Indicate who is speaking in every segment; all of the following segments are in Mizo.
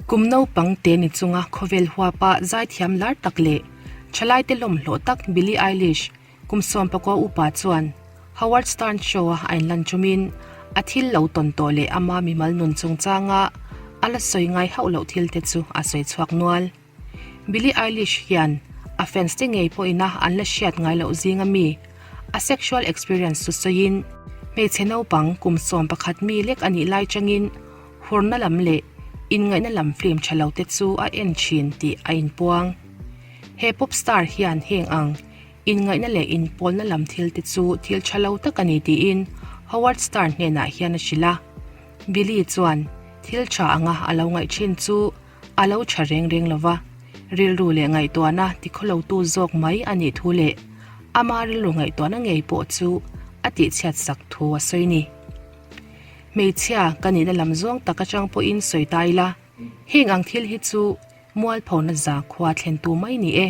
Speaker 1: Kum naupang te ni chunga khawvel huapa zaithiam lar tak leh thalaite lawmhlawh tak Billie Eilish kum sawmpakua upa chuan Howard Stern show-a a inlan chumin a thil lo tawn tawh leh ama mimal nun chungchanga a la sawi ngai hauh loh thil te chu a sawi chhuak nual. Billie Eilish hian a fans te ngei pawhina an la hriat ngai loh zinga mi a sexual experience chu sawiin hmeichhe naupang kum 11 mi lek a nih lai changin hurna lam leh inngaihna lam film tha lo te chu a en thin tih a inpuang. He pop star hian heng ang inngaihna leh inpawlna lam thil te chu thil tha lo tak a ni tiin Howard Stern hnenah hian a hrilh a. Billie chuan thil tha anga a lo ngaih thin chu A lo tha reng reng lo va, rilru leh ngaihtuahna tikhawlotu zawk mai a nih thu leh ama rilru ngaihtuahna ngei pawh chu a tihchhiat sak thu a sawi ni. Hmeichhia ka nihna lam zawng tak atang pawhin sawi ta ila, heng ang thil hi chu mualphona zakhua thlentu mai ni e,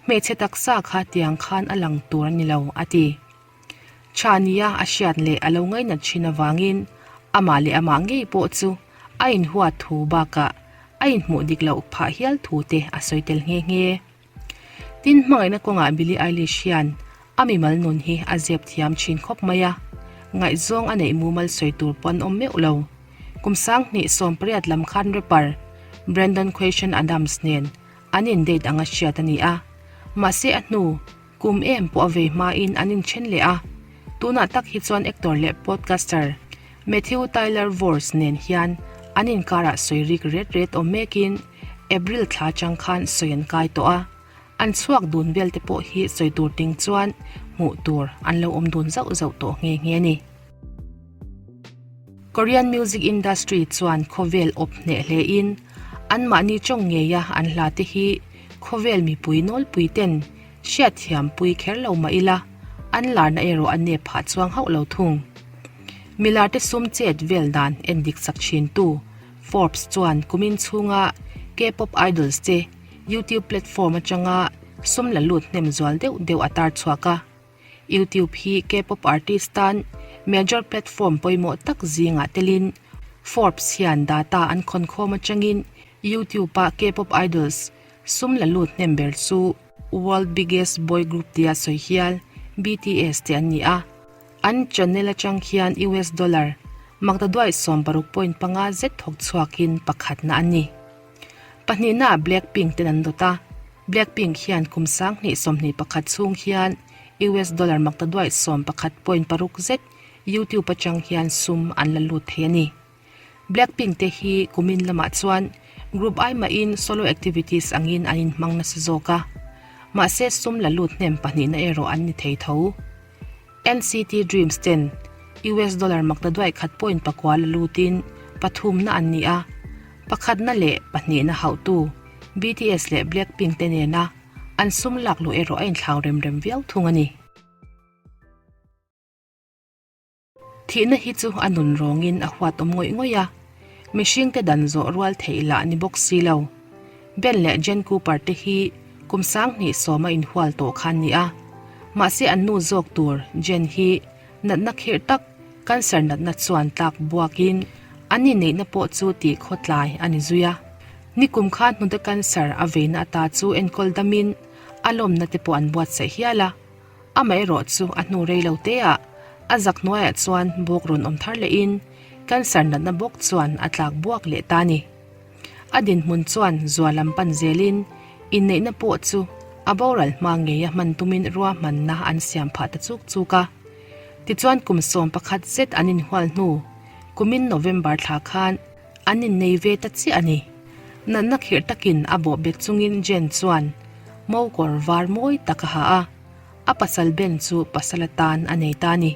Speaker 1: hmeichhe taksa kha tiang khan a lang tur a ni lo, a ti. Tha nia a hriat leh a lo ngainat thin avangin amah leh amah ngei pawh chu a inhuat thu bakah a inhmuh dik loh phah hial thu te a sawi tel nghe nghe. Tin, hmangaihna kawngah Billie Eilish hian a mimal nun hi a zep thiam thin khawp mai a, ngaihzawng a neih mumal sawi tur pawh an awm meuh lo. Kum 2018 lam khan rapper Brandon Quayshawn Adams nen an in date anga hriat a ni a, mahse a hnu Kum em pawh a vei hmain an inthen leh a, tunah tak hi chuan actor leh podcaster Matthew Tyler Vorse nen hian an inkarah sawi rik ret ret awm mekin April thla atang khan sawi an kai tawh a, an chhuak dun vel te pawh hi sawi tur ting chuan hmuh tur an lo awm dun zauh zauh tawh nghe nghe a ni. Korean music industry chuan khawvel awp hneh hlein anmahni tawng ngeia an hla te hi khawvel mipui nawlpui ten hriatthiam pui kher lo mah ila an larna erawh a nep phah chuang hauh lo thung. Milar te sum chet vel dan en dik chak thin tu Forbes chuan kumin chhunga K-pop idols te YouTube platform atanga sum la lut hnem zual deuh deuh a tar chhuak a. YouTube hi K-pop artist tan major platform pawimawh tak zingah telin Forbes hian data an khawnkhawm atangin YouTube-a K-pop idols sum la lut hnem ber chu World Biggest Boy Group tia sawi hial BTS te an ni a. An channel atang hian US dollar maktaduai 16.5 zet thawk chhuakin pakhatna an ni. Pahnihnaah Blackpink ten an dawt a. Blackpink hian kum 2021 chhung hian US dollar maktaduai 11.6 zet YouTube atang hian sum an la lut thei a ni. Blackpink te hi kumin lamah chuan group ai mahin solo activities angin an inhmang nasa zawk a, mahse sum la lut hnem pahnihna erawh an ni thei tho. NCT Dreams ten US dollar maktaduai khat point pakua la lutin pathumna an ni a, pakhatna leh pahnihna hauhtu BTS leh Blackpink te nena an sum lak luh erawh a inthlau rem rem viau thung a ni. Thihna hi chu a nun rawngin a huat awm ngawih ngawih a, mihringte dan zawh rual theih lah ni bawk si lo. Ben leh Jen Cooper te hi kum 2010 a inhual tawh kha an ni a, mahse an nu zawk tur Jen hi natna khirh tak cancer natna chuan tlak buakin an inneihna pawh chu tih khawtlai a ni zui a. Nikum khan hnute cancer a veina ata chu enkawl damin a lawmna te pawh an buatsaih hial a. Amaherawh chu a hnu rei lo te ah a zak hnuaiah chuan bawk rawn awm thar lehin cancer natna bawk chuan a tlak buak leh ta a ni. A dinhmun chuan zua lam pan zelin inneihna pawh chu a boral hma ngeia hman tumin ruahmanna an siam phah ta chuk chuk a. Tichuan kum 11 zet an inhual hnu kumin November thla khan an innei ve ta chiah a ni. Natna khirh takin a bawh bet chungin Jen chuan mo kawr var mawi tak a ha a, a pasal Ben chu pasal atan a nei ta a ni.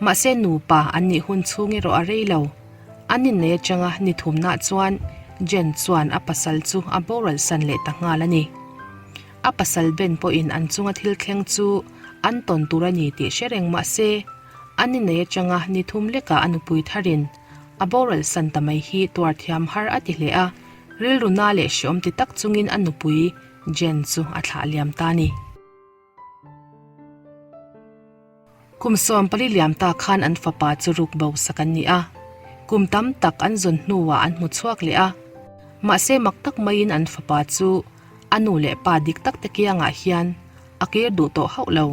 Speaker 1: Mahse nupa an nih hun chhung erawh a rei lo. An innei atanga ni thumnah chuan Jen chuan a pasal chu a boral san leh ta nghal a ni. A pasal Ben pawhin an chunga thil thleng chu an tawn tur a ni tih hre reng mahse an innei atanga ni thum lekah a nupui tharin a boral san ta mai hi tuar thiam har a ti hle a, rilru na leh hreawm ti tak chungin a nupui Jen chu a thlah liam ta a ni. Kum 14 liam ta khan an fapa chu ruk bo sak an ni a, kum tam tak an zawn hnuah an hmu chhuak leh a. Mahse mak tak maiin an fapa chu a nu leh pa dik tak te kiangah hian a kir duh tawh hauh lo.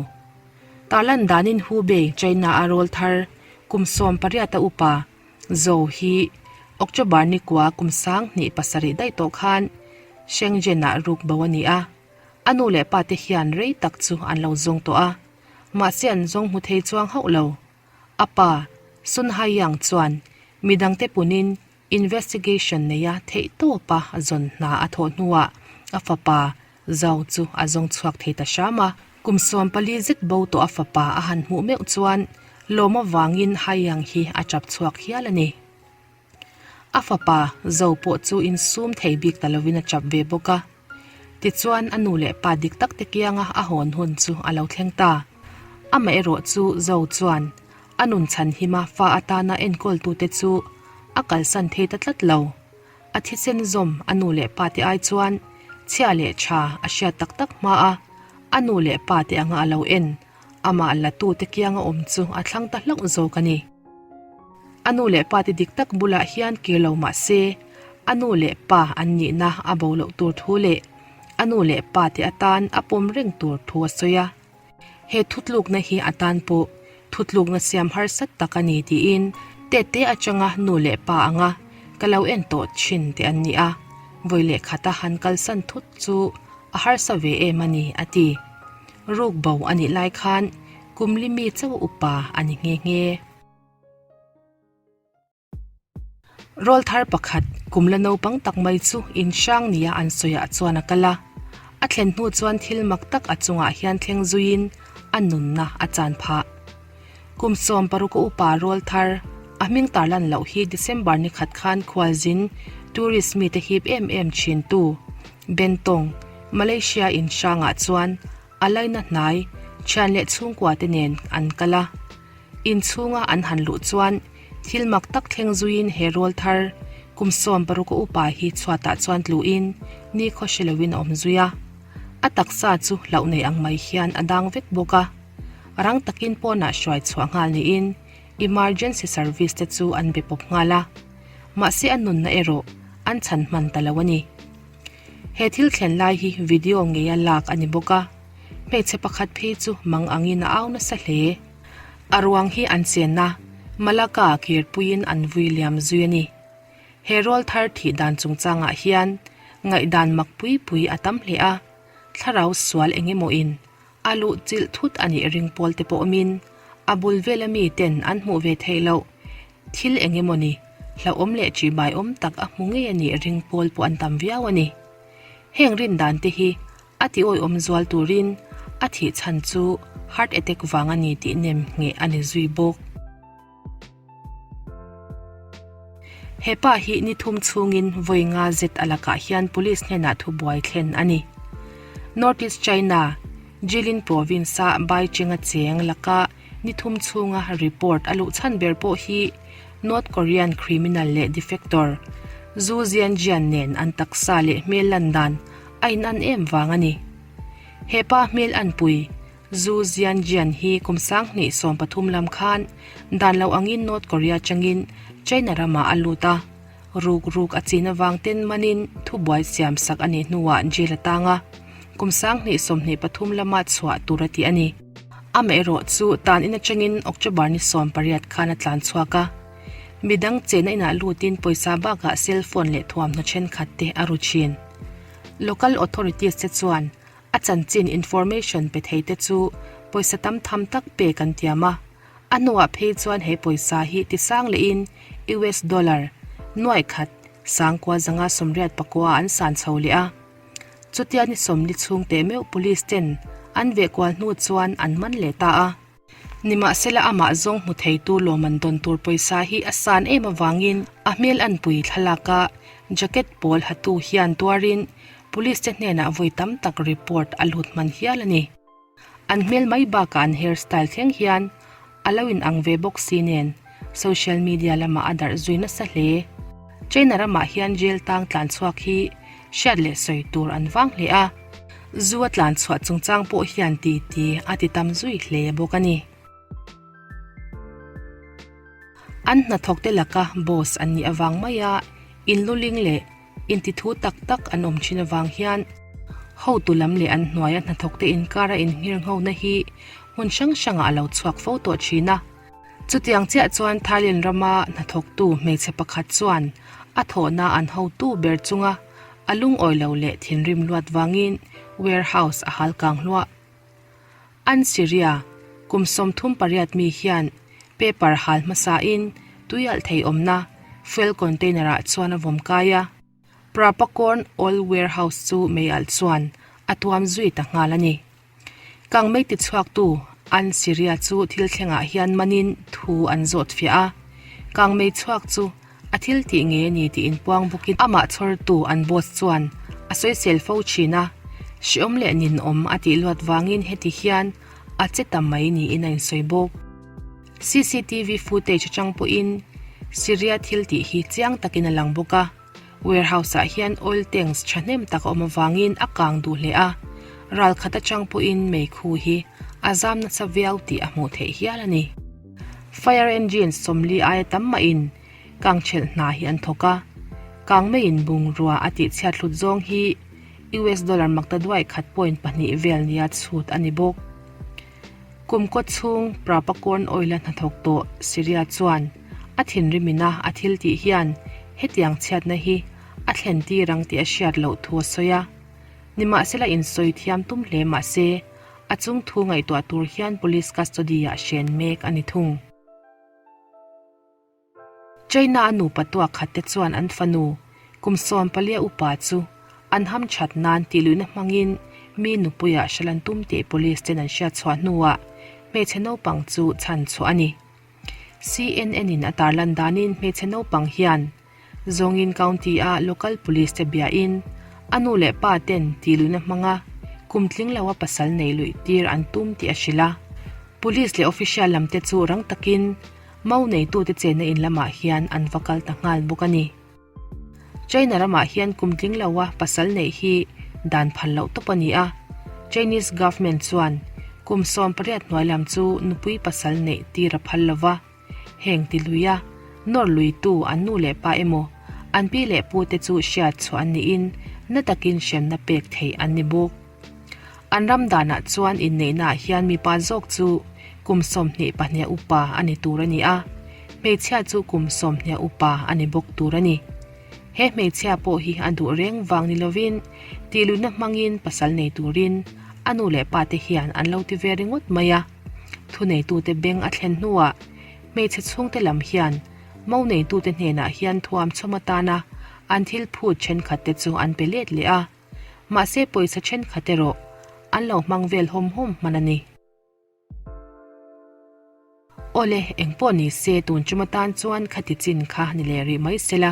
Speaker 1: Tarlan danin Hubei, China a rawl thar kum 18 a upa Zhou hi October nikua kum 2007 daih tawh khan Shenzhen-ah ruk bo a ni a. A nu leh pa te hian rei tak chu an lo zawng tawh a, mahse an zawng hmu thei chuang hauh lo. A pa, Sun Haiyang chuan midangte punin investigation neia theih tawpa zawn hna a thawh hnuah a fapa Zhao chu a zawng chhuak thei ta hram a. Kum 14 zet bo tawh a fapa a han hmuh meuh chuan lawm avangin Haiyang hi a tap chhuak hial a ni. A fapa Zhao pawh chu insum thei bik ta lovin a tap ve bawk a. Tichuan a nu leh pa dik tak te kianga a hawn hun chu a lo thleng ta. Amaherawh chu Zhao chuan a nun chhan hima fa atana enkawltute chu a kalsan thei ta tlat lo. A thisen zawm a nu leh pa te ai chuan chhia leh tha a hriat tak tak hma a, a nu leh pa te anga a lo en, amah la tu te kianga awm chu a thlang ta hlauh zawk a ni. A nu leh pa te dik tak bulah hian kir lo mah se, a nu leh pa an nihna a bo loh tur thu leh a nu leh pa te atan a pawm reng tur thu a sawi a. He thutlukna hi a tan pawh thutlukna siam harsat tak a ni tiin tete atanga nu leh pa anga ka lo en tawh thin te an ni a, vawi leh khata han kalsan thut chu a harsa ve em a ni a ti. Ruk bo a nih lai khan kum li mi chauh upa a ni nghe nghe. Rawl thar pakhat kum la naupang tak mai chu in hrang nia an sawiah chuan a kal a. A thlen hnu chuan thil mak tak a chungah hian thleng zuiin a nunna a chan phah. Kum 16 a upa rawl thar a hming tarlan loh hi December ni khat khan khualzin tourist mite hip em em thintu Bentong, Malaysia in hrangah chuan a laina hnai thian leh chhungkua te nen an kal a. Inchhunga an han luh chuan thil mak tak thleng zuiin he rawl thar kum 16 a upa hi chhuatah chuan tluin nikhaw hre loin a awm zui a. A taksa chu hlauh nei ang mai hian a dang vek bawk a. Rang takin pawnah hruai chhuah nghal niin emergency service te chu an be pawp nghal a. Mahse a nunna erawh an chhan hman ta lo a ni. He thil thlen lai hi video ngeia lak a ni bawk a. Hmeichhe pakhat phei chu mang angin a au nasa hle. A ruang hi an chenna Malacca kirpuiin an vui liam zui a ni. He rawl thar thih dan chungchangah hian ngaihdan mak pui pui a tam hle a, thlarau sual eng emawin a luh chilh thut a nih ring pawl te pawh awmin a bul vela mi ten an hmuh ve theih loh thil eng emawni hlauhawm leh ṭihbaiawm tak a hmu ngei a nih ring pawl pawh an tam viau a ni. Heng rin dan te hi A ti awihawm zual turin a thih chhan chu heart attack vang a ni tih nem ngheh a ni zui bawk. He pa hi ni thum chhungin vawi nga zet a lakah hian police hnenah thubuai thlen a ni. North East China, Jilin province-a Baicheng-a cheng laka ni thum chhunga report a luh chhan ber pawh hi North Korean criminal leh defector Zhu Zianjian nen an taksa leh hmel lan dan a inan em vang a ni. He pa hmel anpui Zhu Zianjian hi kum 2013 lam khan dan lo angin North Korea atangin China ramah a lut a, ruk ruk a chin avang ten manin thubuai siam sak a nih hnuah jail a tang a, kum 2023 lama chhuah tur a ti a ni. Amaherawh chu tan in atangin October ni 18 khan a tlan chhuak a, midang chenna inah lutin pawisa bakah cell phone leh thuamhnaw thenkhat te a ru thin. Local authorities te chuan a chanchin information pe thei te chu pawisa tam tham tak pek an tiam a, a hnuah phei chuan he pawisa hi tisang lehin US dollar nuai khat 1984 an san chho leh a. Chutia ni sawmli chhung teh meuh police ten an veh kual hnu chuan an man leh ta a. Nimahsela amah zawng hmu theitu lawm an dawn tur pawisa hi a san em avangin a hmel anpui thlalaka jacket pawl hatu hian tuarin police te hnenah vawi tam tak report a lut hman hial a ni. An hmel mai bakah an hair style thleng hian a lo in ang ve bawk si nen social media lamah a darh zui nasa hle. China ramah hian jail tang tlan chhuak hi hriat leh sawi tur an vang hle a, zu a tlan chhuah chungchang pawh hian ti ti a ti tam zui hle bawk a ni. An hnathawk te laka boss an nih avang maia inluling leh. Intithu tak tak an awm thin avang hian hotu lam leh an hnuaia hnathawkte inkara innghirnghona hi hmun hrang hrangah a lo chhuak fo tawh thin a. Chutiang chiah chuan Thailand rama hnathawktu hmeichhe pakhat chuan a thawhna an hotu ber chunga a lungawi lo leh thinrim luat vangin warehouse a hal kang hluah. An Syria, kum 38 mi hian paper hal hmasain tuialh thei awmna fuel container ah chuan a vawm kai a. Prapakorn Oil Warehouse chu meialh chuan a tuam zui ta nghal a ni. Kangmei tichhuaktu An Syria chu thil thlengah hian manin thu an zawt fiah a. Kangmei chhuak chu a thil tih ngei a ni tih inpuang bawkin amah chhawrtu an boss chuan a sawisel fo thin a, hreawm leh ninawm a tih luat vangin heti hian a che ta mai niin a insawi bawk. CCTV footage atang pawhin Syria thil tih hi chiang takin a lang bawk a, warehouse ah hian oil tanks thahnem tak a awm avangin a kang duh hle a, ral khat atang pawhin meikhu hi a zam nasa viau tih a hmuh theih hial a ni. Fire engine 40 aia tam mahin kangchhelh hna hi an thawk a, kangmeiin bungrua a tihchhiat hlut zawng hi US dollar makta duai khat point pahnih vel nia chhut a ni bawk. Kum kaw chhung Prapakorn Oil-a hnathawk tawh Syria chuan a thinrimina a thil tih hian hetiang chhiatna hi a thlen tir ang tih a hriat loh thu a sawi a. Nimahsela insawi thiam tum hle mahse a chung thu ngaihtuah tur hian police custody-ah hren mek a ni thung. China-a nupa tuak khat te chuan an fanu kum 14 upa chu an ham that nan tihluihna hmangin mi nupuiah hral an tum tih police ten an hriat chhuah hnuah hmeichhe naupang chu chhan chhuah a ni. CNN-in a tarlan danin hmeichhe naupang hian Zongin County-a local police te biain a nu leh pa ten tihluihna hmanga kum tling loa pasal nei luih tir an tum tih a hrilh a. Police leh official lam te chu rang takin Mau neitute chenna in lamah hian an va kal ta nghal bawk a ni. China ramah hian kum tling loa pasal neih hi dan phal loh tawp a ni a. Chinese government chuan kum 18 hnuai lam chu nupui pasal neih tir a phal lo va. Heng ti luia nawr luitu an nu leh pa emaw an pi leh pute chu hriat chhuah an niin na takin hremna pek theih an ni bawk. An ram danah chuan inneihnaah hian mipa zawk chu kum 22 upa a ni tur a ni a, hmeichhia chu kum 20 upa a ni bawk tur a ni. He hmeichhia pawh hi a duh reng vang ni lovin tihluihna hmangin pasal nei turin a nu leh pate hian an lo ti ve ringawt mai a. Thuneitute beng a thlen hnuah hmeichhe chhungte lam hian mo neitute hnenah hian thuam chhawm atana an thil phut thenkhatte chu an pe let leh a. Mahse pawisa thenkhat erawh an lo hmang vel hawm hawm hman a ni. Awle, engpawh ni se tun tum atan chuan khati chin kha ni leh rih mai sela,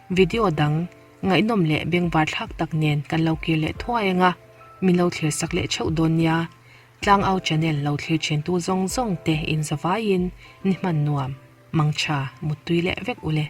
Speaker 1: video dang ngaihnawm leh bengvar thlak tak nen kan lo kir leh thuai anga min lo thlir sak leh theuh dawn nia. Tlangau channel lo thlir thintu zawng zawng te in zavaiin ni hman nuam, mangtha, muttui leh vek ule.